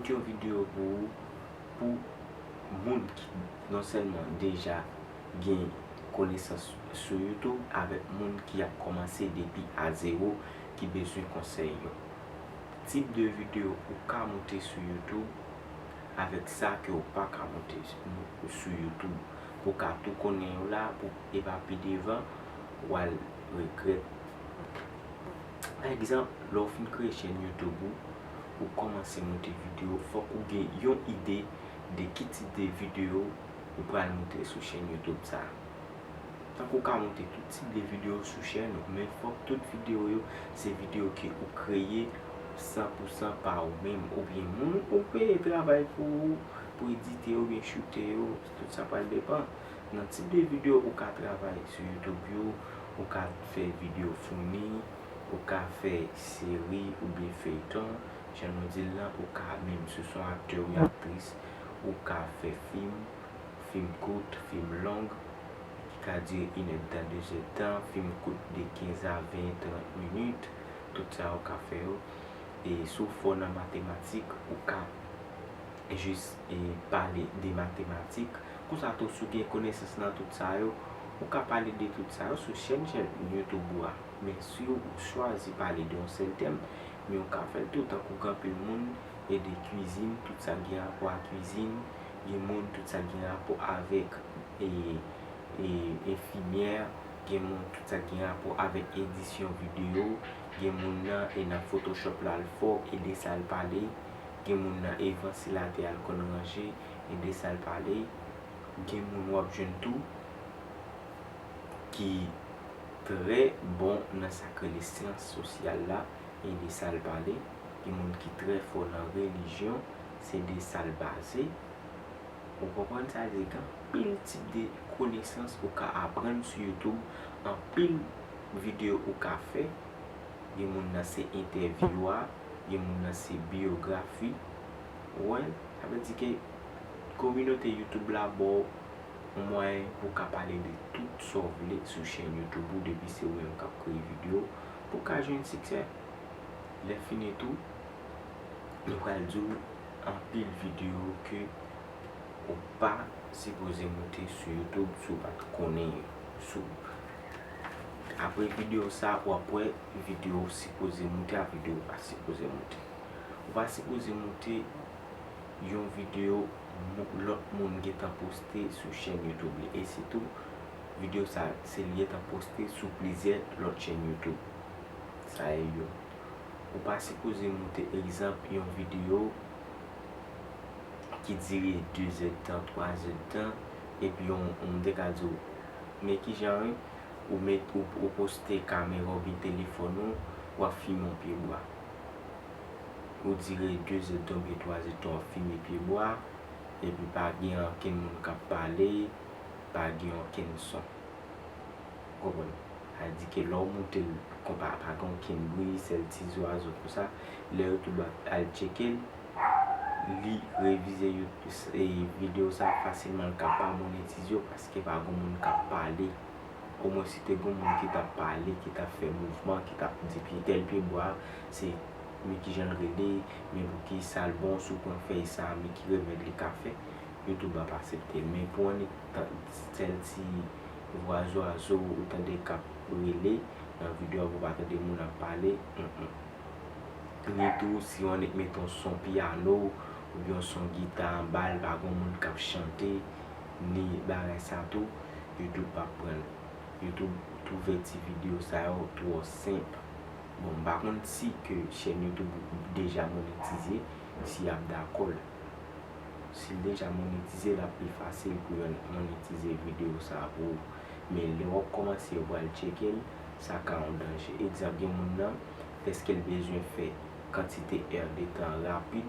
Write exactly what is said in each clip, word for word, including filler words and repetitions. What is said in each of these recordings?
Yon videyo pou ou, pou moun ki non sèlman deja gen konesans sou YouTube avèk moun ki ap kòmanse depi a zewo ki bezwen konsèy yo. Tip de videyo ou ka moute sou YouTube avèk sa ke ou pa ka moute sou YouTube. Pou ka tou konnen yo la, pou e pa pi devan, w al regrèt. Pa egzanp, lè w fin kreye chèn YouTube ou, ou kòmanse moute videyo, fòk ou gen yon ide de ki tip de videyo ou pral moute sou chèn YouTube sa. Tankou w ka moute tout tip de videyo sou chèn ou, men fòk tout videyo yo se videyo ke ou kreye san pou san pa ou menm, oubyen moun ou peye travay pou ou, pou edite yo oubyen choute yo, tout sa pral depann. Nan tip de videyo ou ka travay sou YouTube yo, ou ka fè videyo funny, ou ka fè seri oubyen feyton, jan nou di l lan, ou ka menm si w se yon aktè oubyen aktris, ou ka fè fim, fim kout, fim long, ki ka dire inèdtan, dezèdtan, fim kout de kenz a ven, trant minit, tout sa ou ka fè yo. E si w fò nan matematik, ou ka jis e pale de matematik. Konsa tou, si w gen konesans nan tout sa yo, ou ka pale de tout sa yo sou chèn, chèn YouTube ou a. Men si w chwazi pale de yon sèl tèm, men w ka fè l tou, tankou gen anpil moun e de kwizin, tout sa gen rapò a kwizin, gen moun tout sa gen rapò avèk e, e enfimyè, gen moun tout sa gen rapò avèk edisyon videyo, gen moun nan e nan Photoshop la l fò e de sa l pale, gen moun nan e vantilatè a l konn ranje e de sa l pale, gen moun w ap jwenn tou ki trè bon nan sa k rele syans sosyal la, e de sa l pale, gen moun ki trè fò nan relijyon, se de sa l baze. Ou konprann sa? Vle di gen anpil tip de konesans ou ka aprann sou YouTube, anpil videyo ou ka fè. Gen moun nan se entèvyou a, gen moun nan se biyografi. Ou wè, sa vle di ke kominote YouTube la ba w yon mwayen pou w ka pale de tout sa w vle sou chèn YouTube ou, depi se ou menm k ap kreye videyo, pou w ka jwenn siksè. Lè fini tou, nou pral di w anpil videyo ke ou pa sipoze moute sou YouTube si w pa t konnen yo. Si w, apre videyo sa, w ap wè videyo w sipoze moute ak videyo w pa sipoze moute. Ou pa sipoze moute yon videyo mo-, lòt moun gentan poste sou chèn YouTube li. E sitou, videyo sa, se li gentan poste sou plizyè lòt chèn YouTube. Sa e youn. Ou pa sipoze moute, egzanp, yon videyo ki dire de zèdtan, twa zèdtan, epi yon, yon moun te ka di w, men kijan wi, ou met, ou, ou poste kamera oubyen telefòn ou, w ap fimen yon pye bwa. Ou dire de zèdtan oubyen twa zèdtan w ap fimen pye bwa, epi pa gen ankenn moun k ap pale, pa gen ankenn son. Ou konprann? Sa vle di ke lè w moute l konpa, pa gen okenn bri, sèl ti zwazo konsa. Lè YouTube ap al tcheke l, li revize yo, e, videyo sa fasilman, l ka pa monetize yo paske pa gen moun k ap pale. Omwen si te gen moun ki t ap pale, ki t ap fè mouvman, ki t ap di pye, tèl pye bwa, se, men kijan l rele, men pou ki sa l bon, si w pran fèy sa, men ki remèd li ka fè, YouTube ap aksepte l. Men pou annik tan, sèl ti vwa zwazo ou tande k ap rele nan videyo a, pou w pa tande moun ap pale, mm, mm. Ni tou, si w annik mete yon son pyano oubyen yon son gita anba l, pa gen moun k ap chante, ni bagay sa tou, YouTube p ap pran l. YouTube twouve ti videyo sa yo twò senp. Bon, m pa konn si ke chèn YouTube ou deja monetize, si y ap dakò l. Si l deja monetize, l ap pi fasil pou yo monetize videyo sa a pou ou. Men lè w ap kòmanse, yo pral tcheke l, sa ka yon danje. Egzanp, gen moun nan, dèske l bezwen fè kantite è de tan rapid,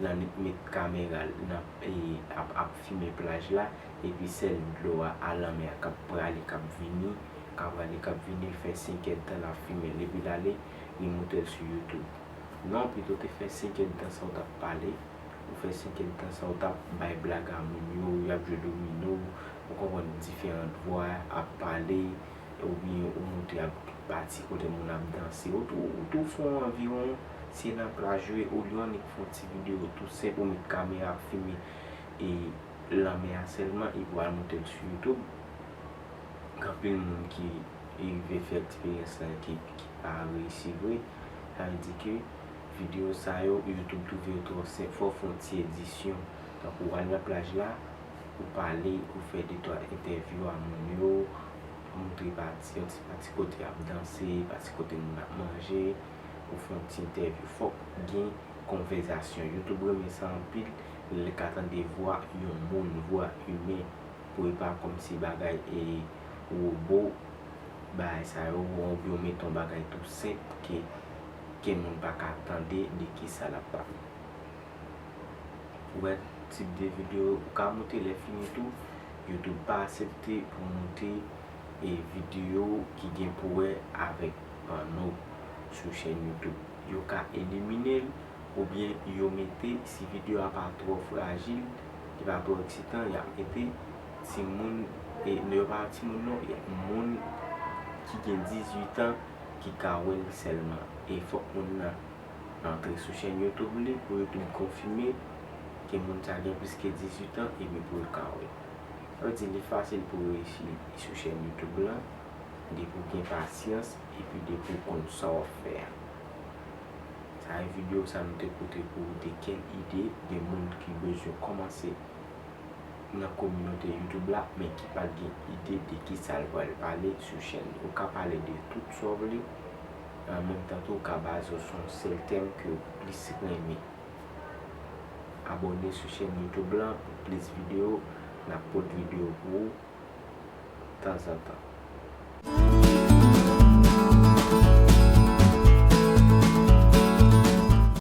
l annik met kamera l nan, e, ap, ap fimen plaj la, epi sèl dlo a, a lanmè a k ap prale, k ap vini, k ap prale, k ap vini, l fè senk èdtan l ap fimen l, epi l ale, li moute l sou YouTube. Non, pito te fè senk èdtan sa w t ap pale, ou fè senk èdtan sa w t ap bay blag a moun yo, y ap jwe domino, ou konprann, diferan vwa ap pale, oubyen ou moute ap pati kote moun ap danse, ou tou, ou tou fè yon anviwon Si e nan plaj ou ye, olye w annik fè yon ti videyo tou senp, ou met kamera ap filme e lanmè a sèlman, epi w al monte l sou YouTube. Gen anpil moun ki rive fè eksperyans lan ki, ki pa reyisi vre. Sa vle di ke videyo sa yo, YouTube twouve yo twò senp. Fò w fè yon ti edisyon. Tankou w al nan plaj la, ou pale, ou fè de twa entèvyou a moun yo, ou montre pati, yon ti pati kote y ap danse, pati kote moun ap manje, ou fè yon ti entèvyou. Fòk gen konvèzasyon. YouTube renmen sa anpil, lè l ka tande vwa yon moun, vwa imen, pou e pa kòmsi bagay e wobo, bagay sa yo, oubyen w mete yon bagay tou senp ke, ke moun pa ka tande de kisa l ap pale. Ou wè tip de videyo ou ka monte lè fini tou, YouTube pa aksepte pou w monte e videyo ki gen pou wè avèk panno sou chèn YouTube. Yo ka elimine l oubyen yo mete, si videyo a pa twò frajil, li pa twò eksitan, y ap mete timoun, e yo pa timoun non, y ap moun ki gen dizuit an ki ka wè l sèlman. E fòk moun nan antre sou chèn YouTube li pou YouTube konfime ke moun sa gen plis ke dizuit an epi pou l ka wè. Sa vle di li fasil pou w reyisi sou chèn YouTube lan, depi w gen pasyans epi depi w konn sa w ap fè a. Sa e videyo sa nou te pote pou ou de kèk ide de moun ki bezwen kòmanse nan kominote YouTube la, men ki pa t gen ide de kisa l pral pale sou chèn li. Ou ka pale de tout sa w vle, an menm tan tou ou ka baze w sou yon sèl tèm ke w plis renmen. Abòne sou chèn YouTube lan pou plis videyo, n ap pote videyo pou ou tanzantan.